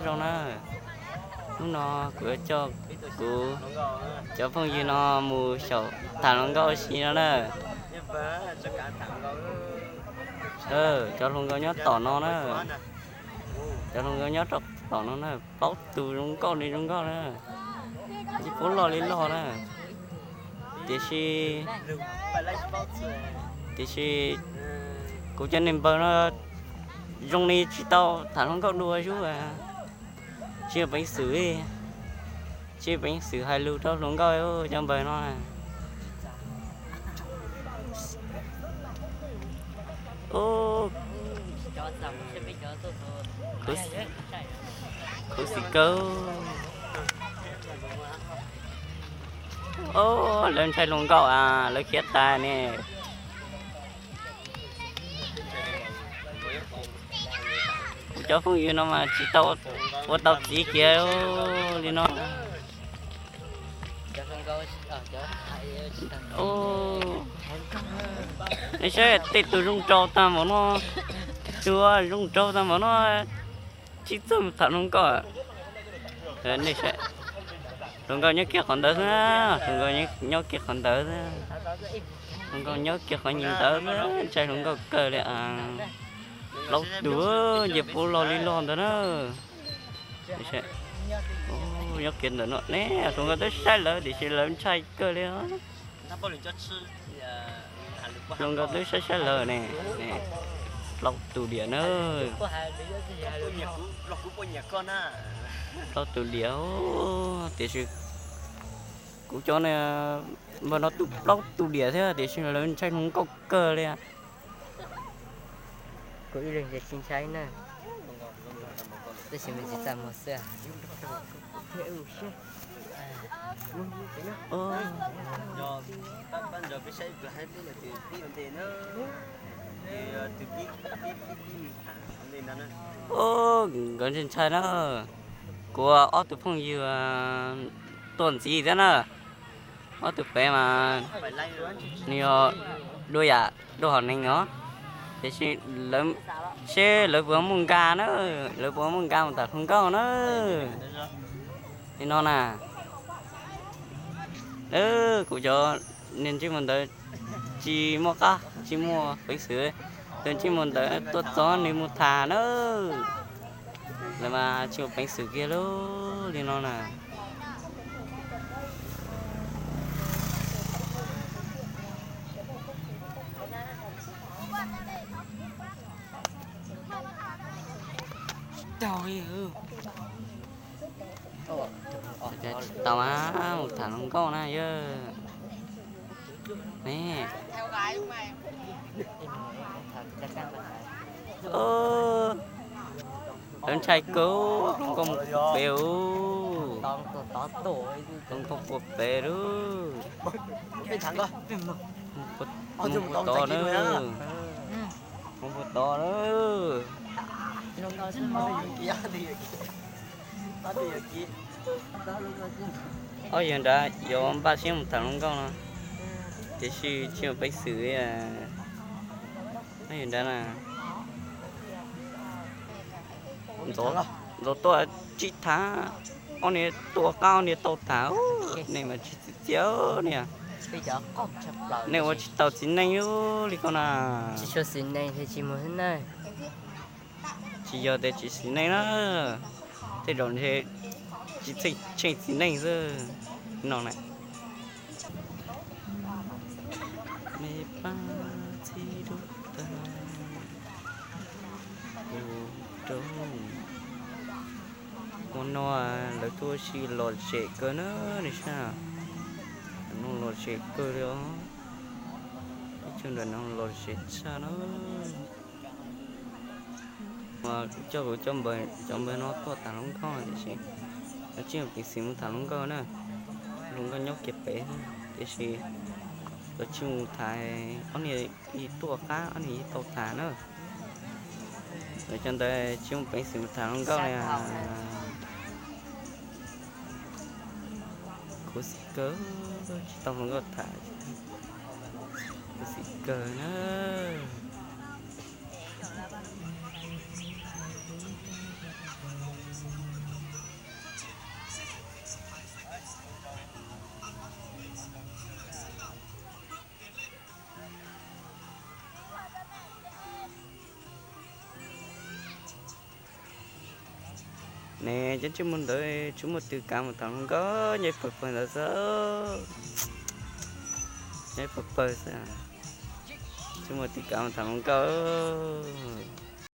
Zoo na, hnub no kuv yuav coj kuv cov phooj ywg no mus xyaum tham hluas nkauj ua si no na. Cov hluas nkauj nyob tom no na, cov hluas nkauj nyob rau tom no na, plaub tus zoo nkauj li zoo nkauj na, ib puab loj li loj na. Tiam sis, tiam sis kuv cov neeg npawg no zoo li tsis tau tham hluas nkauj dua zub, tsis muaj peev xwm, tsis muaj peev xwm hais lus rau hluas nkauj cov npawg no. Khuv xim kawg. Lawv ntshai hluas nkauj, lawv khiav tas ne. Kuv cov phooj ywg no mas tsis tau ua tau txiv kiag li no. Nej saib tej tus zoo nraug tag npaum no, tus zoo nraug tag npaum no, tsis txawj mus tham hluas nkauj. Nej saib, hluas nkauj nyob kiag qhov ntawd xwb, hluas nkauj nyob kiag qhov ntawd xwb, hluas nkauj nyob kiag qhov ntawd xwb, ntshai hluas nkauj kawg li. Plaub tus, nce puab loj li loj ntawd na. Nyob kiag ntawm no ne, hluas nkauj twb saib lawv tiam sis lawv ntshai kawg li. Hluas nkauj twb saib saib lawv ne, plaub tus diam na. Plaub tus diam, tiam sis kuv cov npawg no twb plaub tus diam thiab tiam sis lawv ntshai hluas nkauj kawg li. Kuv ib leeg ces tsis ntshai na, tab sis me tsis txaj muag xwb. Nkawd ntshai ntshai na. Kuv ob tug phooj ywg tuaj ntxiv thiab na. Ob tug pem mas nws yog dua yam dua hom neeg os, tiam sis lawv, seb lawv puas muaj nkag na, lawv puas muaj nkag mus tham hluas nkauj na. Li no na, kuv cov niag ntsej muag ntawd tsis muaj qab tsis muaj peev xwm, tus ntsej muag ntawd tuaj txog nws mus tham na, lawv mas tsis muaj peev xwm kiag li no na. Tsis tau mas mus tham hluas nkauj na yog ne. Lawv ntshai kawg, hluas nkauj mus puag pem, hluas nkauj puag pem lawm. Mus puag tod na, mus puag tod na. Ob yawg nrad yuav npaj siab mus tham hluas nkauj no, tiam sis tsis muaj peev xwm. Ob yawg nrad na, ntxov tuaj tsis tham, ob niag tuaj qab ob niag tau tham, nej mas tsis txi txiaj niag. Nej ua tsis tau txiv neej li ko na. Tsis yog tias tsis xis neej na, tej zaum ntshe tsis tsheej txiv neej xwb no na. Me pab txib dub tag, kuv rau hmo no lawv tuaj ua si lom zem kawg na, nej saib, no lom zem kawg li os. Teb chaws nram no lom zem tshaj na. Kuv coj kuv cov npawg, cov npawg no tuaj tham hluas nkauj tiam sis lawv tsis muaj peev xwm mus tham hluas nkauj na. Hluas nkauj nyob kiag pem, tiam sis lawv tsis mus tham, ob niag ib tuaj qab ob niag ib tau tham na. Lawv cov ntawd tsis muaj peev xwm mus tham hluas nkauj li. Khuv xim kawg, tsis tau hluas nkauj tham, khuv xim kawg na. Ne, cov ntsej muag ntawd tsis muaj twg kav mus tham hluas nkauj, nyob pawg pawg ntawd xwb. Nyob pawg pawg xwb. Tsis muaj twg kav mus tham hluas nkauj.